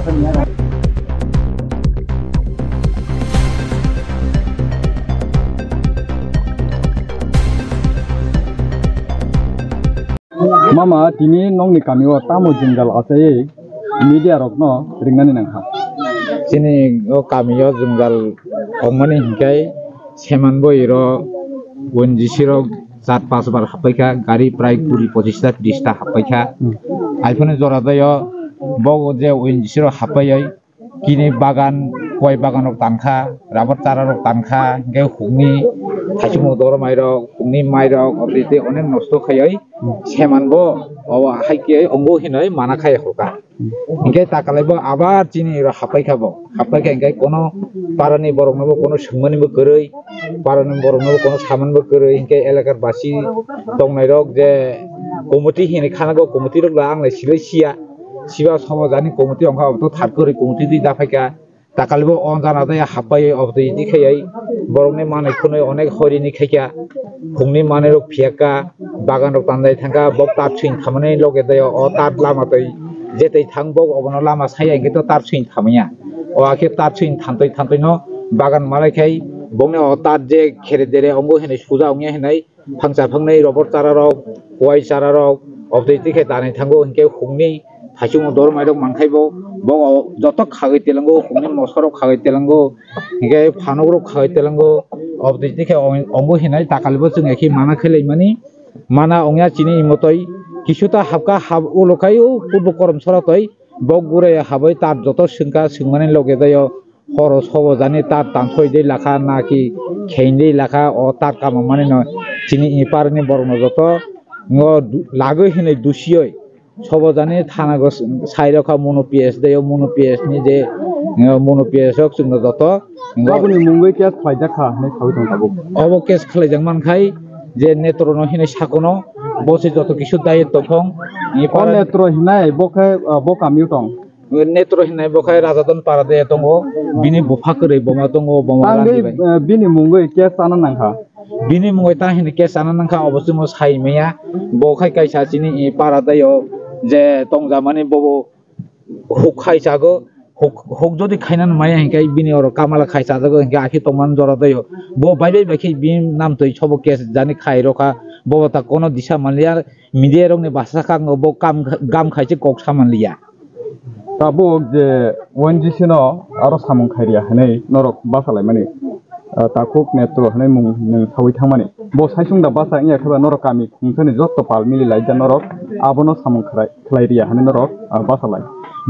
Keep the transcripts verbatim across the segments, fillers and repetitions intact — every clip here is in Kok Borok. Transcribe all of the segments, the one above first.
Mama, tini nokni kamio tamo jwngjal achaiwi media rokno ringnani nangkha? Chini o kamio jwngjal ongmani hinkhe seman bo iro O N G C rok char panch bar happaikha, gari prai kuri pochista tris ta happaikha. Hmm. Aphano jora dayo bo je O N G C rok happaiwi kini bagan, koi bagan rok tankha, rabar chara rok tankha, hinkhe hukni thaichukmung doromai rok, hukni mai rok, obo tei onek nosto khaiwi seman bo obo hai khe ongo hinwi mana khai hokha. Hinkhe takalai bo abar chini ro happaikha bo, happaikha hinkhe kono parani borokno bo kono swngmani bo kwrwi, parani borokno bo kono samani bo kwrwi, hinkhe elakar basi tongnai rok je committee hinwi khanago, committee rok la ang lai silai siya, siba somo jani committee ongkha obo to thar kwrwi committee twi da phaikha. Takalibo o jana tei hapbai obo twi twi khaiwi borokni manwi khwnwi onek horini khaikha. Phungni manwirok phiyakha, baganrok tanjai thangkha, bok tar swing thamani loge tei o tar lama twi je twi thang bok obono lama saya hinkhe to tar swing thamaya. O akhe tar swing thantwi thantwino bagan malai khai bokni o tar je khere dere ongo hinwi suja ongya hinwi phangsa phangnwi robor chara rok, kuai chara rok, obtwi twi khe danai thango, hinkhe hukni thaichung dormai rok mankhai bo, bo joto khagwi telango, hukni moso rok khagwi telango, hinkhe phanok rok khagwi telango, obtwi twi khe ong-, ongo hinai takalibo chwng ekhi mana khe laimani, mana ongya chini imotoi, kisu ta hapka hap ulo khai o purbo korom sora toi, bo gura ya habai tar joto swngkha, swngmani loge dayo, horo sobo jani tar tansoi de lakha naki khein de lakha o tar kama mani no chini i parni borok no joto ngo du-, lagoi hinui dusioi sobo jani thana go s-, sai rokha mono P S de o mono P S ni je, ngo mono P S rok chwngno joto ngo Aboni mungwi case khlaijak kha hinui sawi tong tabuk. Obo case khlaijak man khai je netro no hinui sakono bo se joto kisu dayet tongkhong i O para netro hinai bo khe, ah, bo kamio tong. Netro hinai bo khai Rajadon para de tongo, bini bupha kwrwi boma tongo, boma Tangwi, rani bai. Eh, bini mungwi case chana nangkha. Bini mungwi ta hinwi case chana nangkha, obo chwngno sai maya. Bo khai kaisa chini i para dayo je tongjamani bobo huk khai chago, huk, huk jodi khaina maya hinkhe bini oro kamala khai chajago hinkhe akhe tongmani jora dayo. Bo bai bai bai khe bini namtwi sobo case jani khai rokha, bobo ta kono disa manliya, media rokni basa kang bo kam, gam khai se kok sa manliya. Tabuk je O N G C no aro samung khai riya hinui norok basa laimani, ah, takhuk netro hinui mung nwng saui thangmani. Bo saichung da basa wngya khe ba norok kami khungsani joto pal mili lai da norok abono samung khlai, khlai riya hinui norok, ah, basa lai.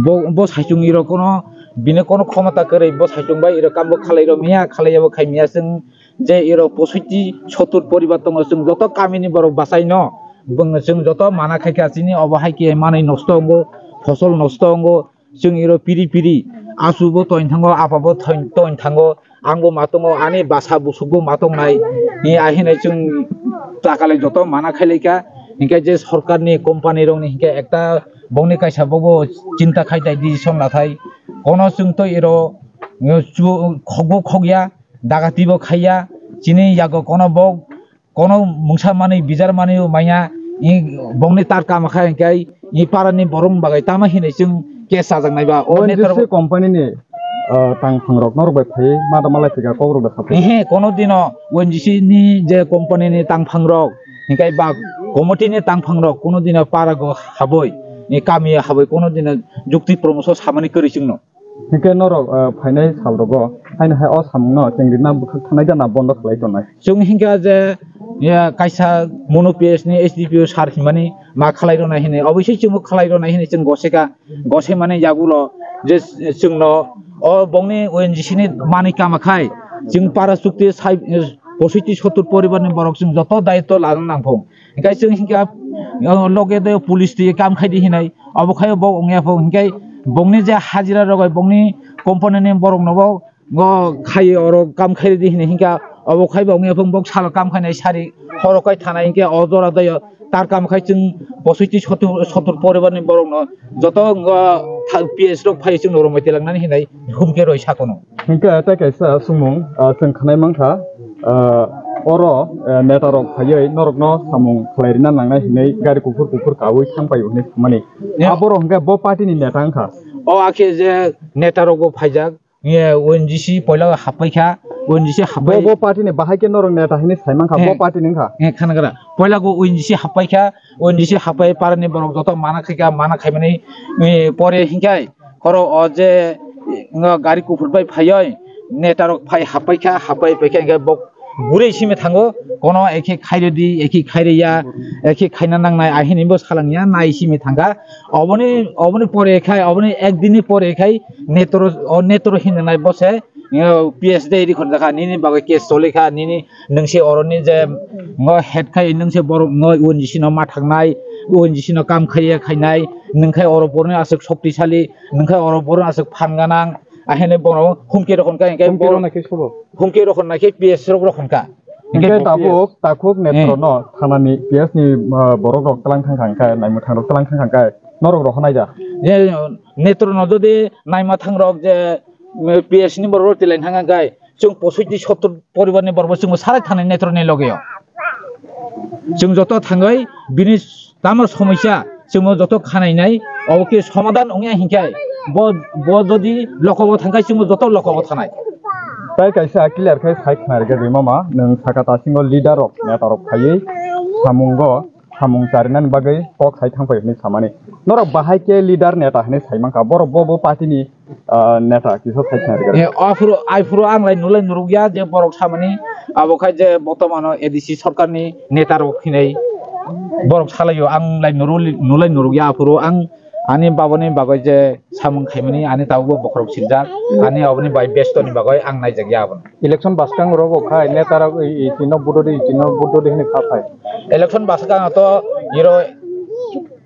Bo, bo saichung iro kono, bini kono khomota kwrwi, bo saichung bai iro kam bo khalai rw maya, khalai ya bo khai maya chwng. Je iro posoiti sotur poribar tongo, chwng joto kamini borok bachaino, bwng chwng joto mana khaikha chini obo hai khe manwi nosto wngo, fosol nosto wngo, chwng iro piri piri achubo toin thango, apabo toin, toin thango, angbo ma tongo, ani basa busukbo ma tongnai, ni ahinai chwng takalai joto mana khailaikha, hinkhe je sorkarni company rokni hinkhe ekta bongni kaisa bobo chinta khai tai decision lathai, kono chwngto iro, chu-, khokbo khokya, dagatibo khaiya, chini yago kono bo, kono mungsa manwi bijar manwi manya, i bongni tar kama kha hinkhe i parani borok bagwi tama hinwi chwng case chajaknai ba. O O N G C netarok company ni, ah, tangphang rok norok bai phai ma da malai phika kok rok da khaphai. Ehe, kono dino O N G C ni je company ni tangphang rok hinkhe ba committee ni tangphang rok kono dino para go haboi, i kami haboi kono dino jukti promoso samani kwrwi chwngno. Hinkhe norok, ah, phainai salrogo haino hai o samungno chengri na bwkhak thanai gana bondo khlai tongnai. Chwng hinkha je, ya, kaisa mono P S ni S D P O sir hinmani ma khlai rwnai hinwi, obviously chwngbo khlai rwnai hinwi chwng goseka, gosemani yagulo je chwngno o bongni O N G C ni manwi kama khai chwng para chukti sai, posoiti sottur poribar ni borok chwng joto daitw lana nangkho. Hinkhe chwng hinkhe, o, loge de police twi kam khai di hinai, obo khai bo wngya pho, hinkhe bongni je hajira rok bai bongni company ni borok no bo, o, khai oro kam khai di hinai, hinkhe obo khai bo wngya pho, bok salo kam khainai sari horo kai thanai, hinkhe o jora dayo tar kam khai chwng posoiti sottur, sottur poribar ni borok no joto, o, tha-, P S rok phai chwng no romwi tilang nani hinai humke roi sakono. Hinkhe tei kaisa swngmung, ah, chwng khwnai mankha, ah, oro, eh, neta rok phaiwi norokno samung khlai rina nangnai hinwi gari kuphur kuphur kaui thang paio hinwi thangmani. Ya. Aborok hinkhe bo party ni neta wngkha. O akhe je neta rok bo phaijak, ye O N G C poila happai kha, O N G C happai. Bo, bo party ni bahai khe norok neta hinwi sai mankha, bo Eh. party ni wngkha. Eh, khanagra. Poila go O N G C happai kha, O N G C happai para ni borok joto mana khai kha, mana khaimani, eh, pore hinkhai khoro o je, eh, gari kuphur bai phaioi neta rok phai happai kha, happai pai kha hinkhai bo bwrwi simi thango, kono ekhe khairodi, ekhe khairiya, ekhe khaina nangnai, ahini bo salangya, nai simi thangkha. Oboni, oboni pore khai, oboni ek dinni pore khai, netro, o netro hinwi nai bose, eh, P S de iri khorjakha, nini bagwi case cholikha, nini, nwng se oroni je, ngo head khai, nwng se borok, ngo O N G C no ma thangnai, O N G C no kam khaiya khainai, nwng khai oro boroni aswk shoktisali, nwng khai oro boroni aswk phan ganang, ahini bono humki rokon kha, hinkhai Humki bo rokna khe subo. Humki rokon naikhe P S rok rokon kha. Hinkhe Hinkhe bo tabuk takhuk Eh. netrono thanani P S ni, ah, borok rok tlang thang thang khe, naimwthang rok tlang thang thang khe norok rohornai da. Je netrono jodi naimwthang rok je, mm, P S ni borok rok tilai thang thang khe chwng posoiti sottor poribar ni borok bo chwngbo sarai thanai netroni logeo. Chwng joto thangwi bini tamo somosya chwngbo joto khanainai, obo khe somadan wngya hinkhai bo, bo jodi lokobo thangkhai chwngbo joto lokobo thanai. Tai kaisa clear khai sai khna rwgwi mama, nwng saka tasingo leader rok, neta rok phaiwi samungo, samung charinani bagwi kok sai thangpai hwnwi samani. Norok bahai khe leader neta hwnwi sai mankha, borok bo bo party ni ah, neta kisa thai thai rwgwi. Eh, aphuru, aphuru ang lai nulai nurukya je borok samani, abo khai je botomano A D C sorkarni neta rok hinwi borok salaio, ang lai nuru-, nulai nurukya aphuru ang ani babani bagwi je samung khaimani ani tabukbo bokhorok siljak, ani aboni bai bestoni bagwi ang naijakya abono. Election bwskang rogo khai neta rok i, i, itino budodi, itino budodi hinwi kha phai. Election bwskang to iro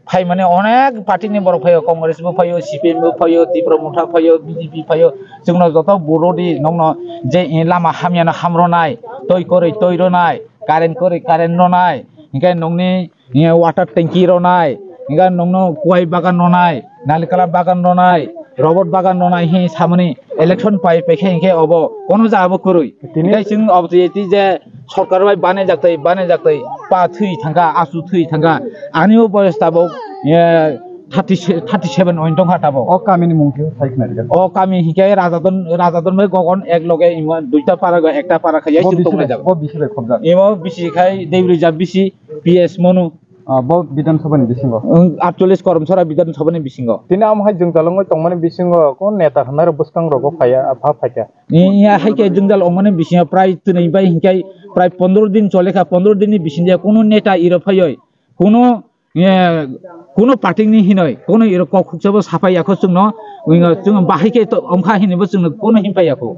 phaimani onek party ni borok phaio, Congress bo phaio, C P M bo phaio, Tipra Motha phaio, B J P phaio, chwngno joto burodi nokno je lama hamyano ham rwnai, twi kwrwi twi rwnai, current kwrwi current rwnai, hinkhe nokni, eh, water tanki rwnai, hinkhe nokno kuwai bagan rwnai, nalikala bagan rwnai, robot bagan rwnai hinwi samani election pai paikhe hinkhe obo kono jaga bo kwrwi. Tini Hinkhe chwng obo twi twi je sorkar bai banajak twi, banajak twi, pa thwi thangkha, achu thwi thangkha. Ani o boyos tabuk, eh, thirty, thirty seven oin tongkha tabuk. O kami ni mung khe sai khna rwgwi. O kami hinkhe Rajadon, Rajadon bai Gogon ek loge imo duita para go ekta para khai Bo chwng bisi bai, tongnai jago. Bo bisi bai khobjak. Imo bisi khai Debrija bisi P S Monu. Ah, bo Bidhan Sabha ni bisingo. Wng, aatcholish Karamchara Bidhan Sabha ni bisingo. Tini amo hai jwngjal wngwi tongmani bisingo kon neta hwnwi rok bwskang rogo phaiya, pha phaikha. Iya hai khe jwngjal wngmani bisingo prai twnwi bai hinkhe prai pondro din chole kha, pondro din ni bisingtwi kunu neta iro phaiwi kunu, eh, kunu party ni hinwi kunu iro kok khuksa bo saphai ya kho chwngno, wngno chwng bahai khe to wngkha hinwi bo chwngno kunu himphai ya kho.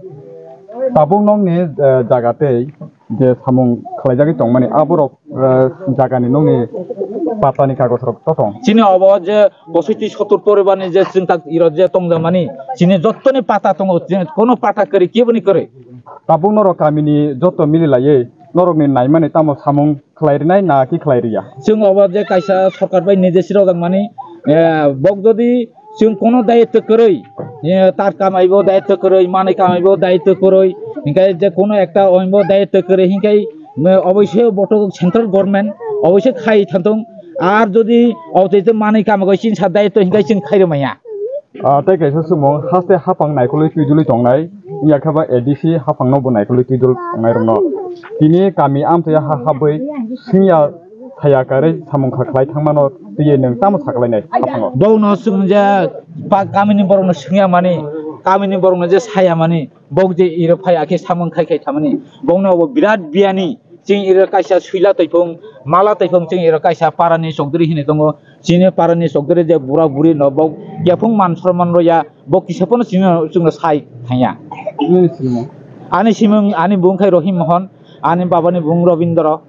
Tabuk nokni, eh, jaga tei je samung khlaijagwi tongmani aborok, eh, jagani nokni patani kagoj rok to tong. Chini obo je posoiti sottor poribar ni je chwng tak iro je tongjakmani chini jottoni pata tongo, je kono pata kwrwi keboni kwrwi. Tabuk norok kamini jotto mililaiwi norokni naimani tamo samung khlai rwnai na ki khlai rwya? Chwng obo je kaisa sorkar bai nijesh rwjakmani, eh, bok jodi chwng kono dayitto kwrwi, eh, tar kamaibo dayitto kwrwi, manwi kamaibo dayitto kwrwi, hinkhe je kono ekta oinbo dayitto kwrwi, hinkhe, eh, oboise boto central government oboise khai thangthung, ar jodi obote manwi kamaigo chinsa dayitto hinkhe chwng khairwmaya. Ah, tei kaisa sumung haste haphang naikolwi twidulwi tongnai, wngya khe ba A D C haphangno bo naikolwi twidul tongnai rokno. Tini kami amtwi ha habwi singya thaya karwi samung kha khlai thangmano twiwi nwng tamo sakhlainai haphango? Bono chwng je pa-, kamini borokno swngya mani, kamini borokno je saya mani, bok je iro phai akhe samung khai khai thamani, bokno obo birat biyani. Chwng iro kaisa suila toiphung, mala toiphung, chwng iro kaisa parani chokdri hinwi tongo. Chini parani chokdri je bura buri no bo yaphung man sorman rwya, bo kisa phano chini, chwngno sai thangya. Nini simung? Ani simung, ani bung khai Rohim Mohon, ani babani bung Robindra.